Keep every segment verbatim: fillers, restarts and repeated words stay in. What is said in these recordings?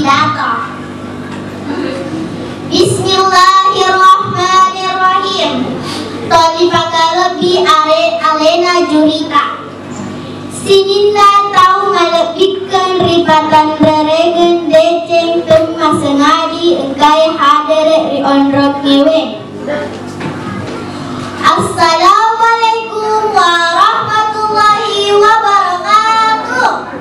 Data. Bismillahirrahmanirrahim. Tolipakalebbi are alena jurita. Sininna tau malebbikkang ri patanreregeng deceng temma sengadi engkai hadere ri onrong ngewe. Assalamualaikum warahmatullahi wabarakatuh.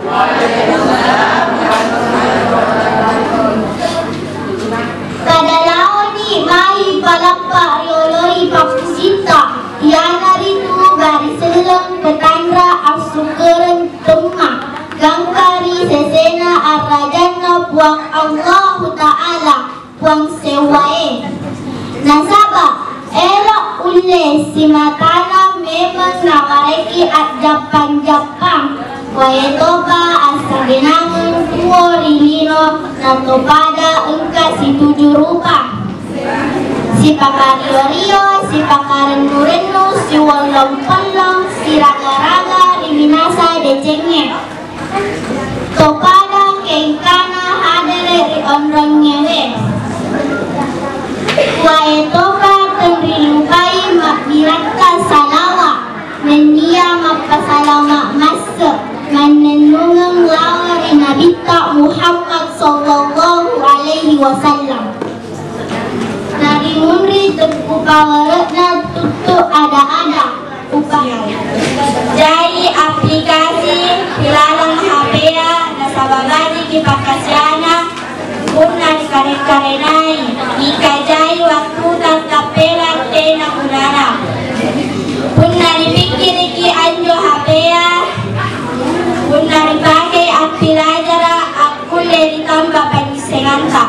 Pada laoni mai palappa rioloi pappusinta, ianaritu gari selleng petanra assukkureng temma, gangka ri sesena arrajanna Puang Allahu Ta'ala. Puang sewwae. Nasaba' ero' ulle simatana memang nawareki a'jappang-jappang, wae topa assagenangeng tuo ri lino natopada engka situju rupa. Sipakario-rio, sipakarennu-rennu, siwollong-pollong, siraga-raga ri minasa decengnge. Topada kengkana hadere ri onrong ngewe. Wae topa tenrilupai ma'biratta salawa', nennia mappasalama' masse' mannennungeng lawa ri Nabitta Muhammad sallallahu alaihi wasallam. Narimunri teppu paware'na tuttu ada-ada. Upa-, jai aplikasi ri lalang H P-a, nasaba' bajiki pakkasiana punna nikare-karenai, mingka jai wattuta tappela tena gunana. Punna nipikkiriki anjo H P-a, punna nipake appilajara', akkulle nitampa pangngi-, senganta.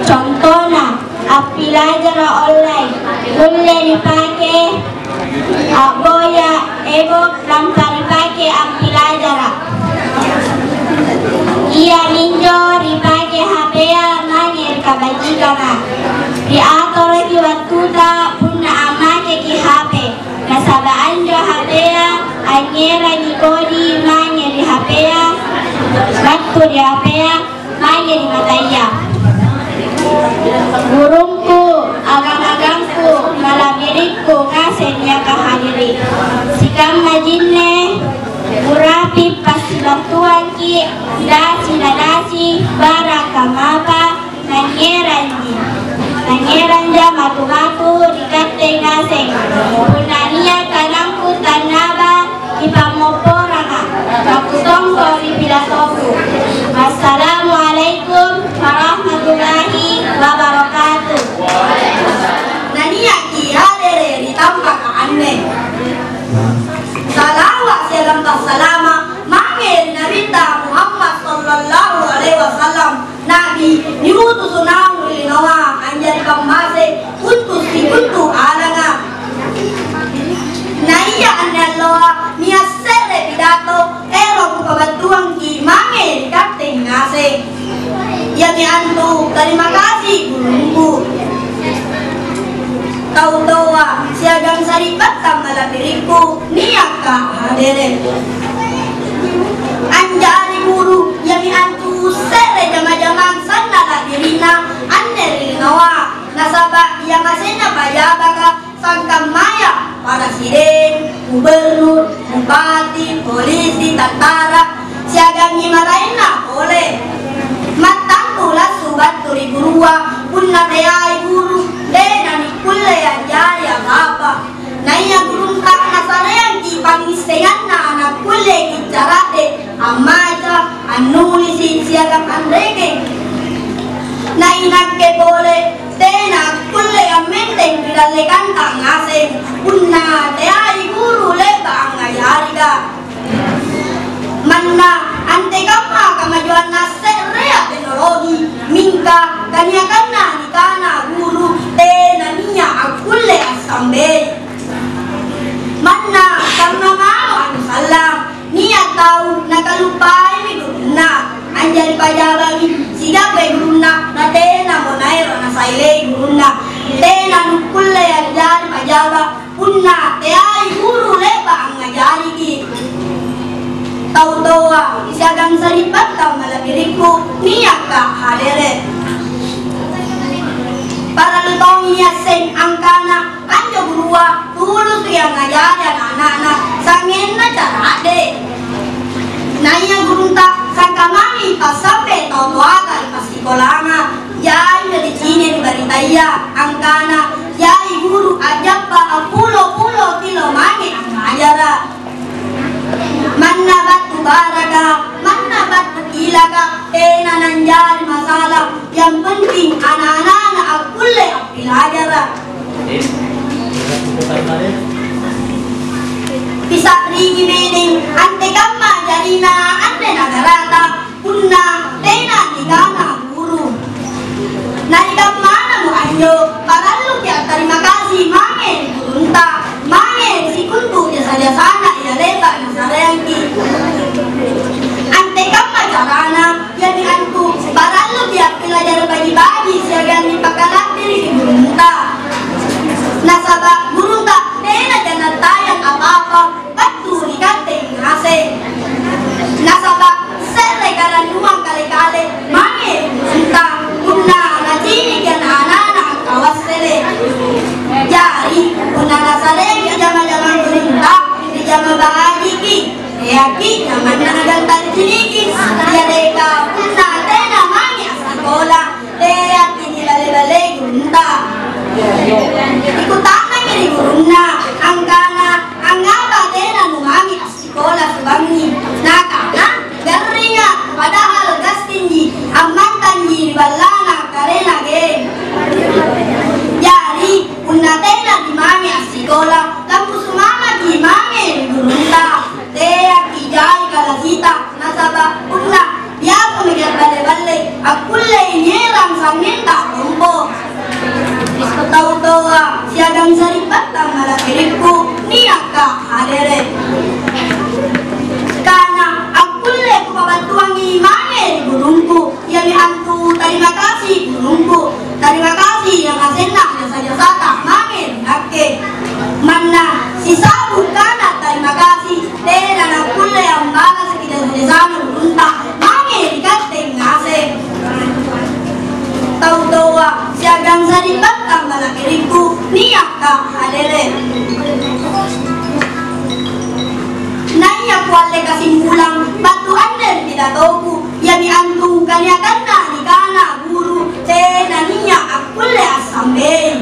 Contona, appilajara' online, kulle nipake a'boya e-book nampa nipake appilajara'. Iaminjo ripake H P-a mange ri kabajikanga. Riatoroki wattuta punna ammakeki H P, nasaba' anjo H P-a angngerangi kodi mange ri H P-a, battu ri H P-a, mange ri mataya. Gurungku, agang-agangku, mala'birikku ngaseng niaka hadiri'. Sikamma jinne, urapi passibattuangki', dasi na dasi, bara kamapa, nangngeranji. Nangngeranja matu-matu ri katte ngaseng. Punna nia' kanangku tannaba, Kipammopporanga, makkutongko ri pilatoku. Assalamualaikum warahmatullahi wabarakatuh. Nania'ki hadere' ri tampaka anne. Salawa' siagang passalama' mange ri Nabitta Muhammad sallallahu alaihi wasallam. Na'bi niutusu naung ri linoa anjari pammase untu' sikontu alanga. Naia anne alloa nia' se're pidato ero' kupabattuangki' mange ri katte ngaseng. Iami antu, tarima kasi gurungku. Tau toa siagang sari'battang mala'birikku nia'ka hadere'. Anjari guru, iami antu se're jama-jamang sanna' la'biri'na anne ri linoa, nasaba' iangasenna pajabaka sangkammaya, parasideng, gubernur, bupati, polisi, tantara, siagangi maraenna pole. Mattantu lassu battu ri gurua, punna teai guru, tena nikkulle a'jari apa-apa. Naia gurunta nasareangki' pangngissenganna nakkulleki' cara'de', ammaca, annulisi', siagang anrekeng. Nainakke pole tena akkulle ammenteng ri dallekanta ngaseng, punna teai guru le'ba' angngajarika. Manna antekamma kamajuanna se'rea teknologi, mingka kaniakanna nikana guru tena nia' akkulle assambei. Manna kamma mamo anu sallang, nia' tau nakaluppaimi gurunna, anjari pajabangi sigappai gurunna, natenamo naero' nasailei gurunna. Tena nukkulle anjari pajaba' punna teai guru le'ba' angngajariki'. Tau toa siagang sari'battang mala'birikku nia'ka hadere'. Kolanga, jaimi nicini' ri baritaya angkana jai guru a'jappa appulo-pulo kilo mange angngajara'. Manna battu baraka, manna battu kilaka, tena nanjari masalah. Yang penting ana'-ana'na akkulle appilajara'. Pisa'ringi meneng antekamma jarina anne nagarata. Punna tena nikana guru. Na ri kammanamo anjo, paralluki attarima kasi mange ri gurunta, mange ri sikontu jasa-jasana ia le'ba' nasareangki. Antekamma carana, iami antu paralluki appilajara baji-baji siagang nipakala'biri ri gurunta. Nasaba' gurunta tenaja nattayang apa-apa, battu ri katte ngaseng. Nasaba' se're karannuang kale-kale mange ri gurunta punna naciniki ana'-ana'na angkawassele. Jari, punna nasareangki jama-jamang gurunta, rijama bajiki, teaki jamanna naganta ciniki, yareka punna tena mange assikola, teaki nibale-balei gurunta. Nikuta'nammi ri gurunna, angkana, "Angngapa tena numange assikola subangngi?" Nakana, "Garringa, padahal gassingji, ammantanji ri ballana karena geng." Jari, punna tena nimange assikola, lampusu' mamaki mange ri gurunta. Teaki jai kalasita, nasaba' punna biasa maki a'balle-balle, akkullei nierang sangngenta lompo. Tau toa siagang sari'battang mala'birikku nia'ka hadere'. Kana akkulle kupabattuangi mange ri gurungku, iami antu tarima kasi gurungku. Tarima kasi yang asenna jasa-jasata mange ri nakke. Manna sisa'bu kana tarima kasi, tena nakkulle ambalasaki jasa-jasana gurunta mange ri katte ngaseng. Tau toa siagang sari'battang mala'birikku nia'ka hadere'. Naia kualle kasimpulang battu anne ri pidatoku, iami antu kaniakanna nikana guru tena nia' akkulle assambei.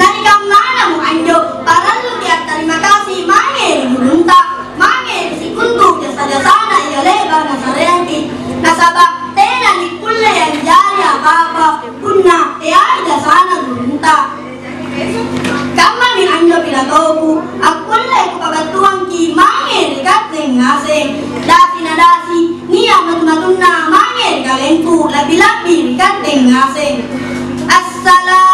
Na ri kammanamo anjo, paralluki attarima kasi mange ri gurunta, mange ri sikontu jasa-jasana ia le'ba' nasareangki, nasaba' tena nikkulle anjari apa-apa punna teai jasana gurunta. Kammami anjo pidatoku, akkulle kupabattuangki mange ri katte ngaseng. Dasi na dasi, nia' matu-matunna mange ri kalengku, la'bi-la'bi ri katte ngaseng. Assala-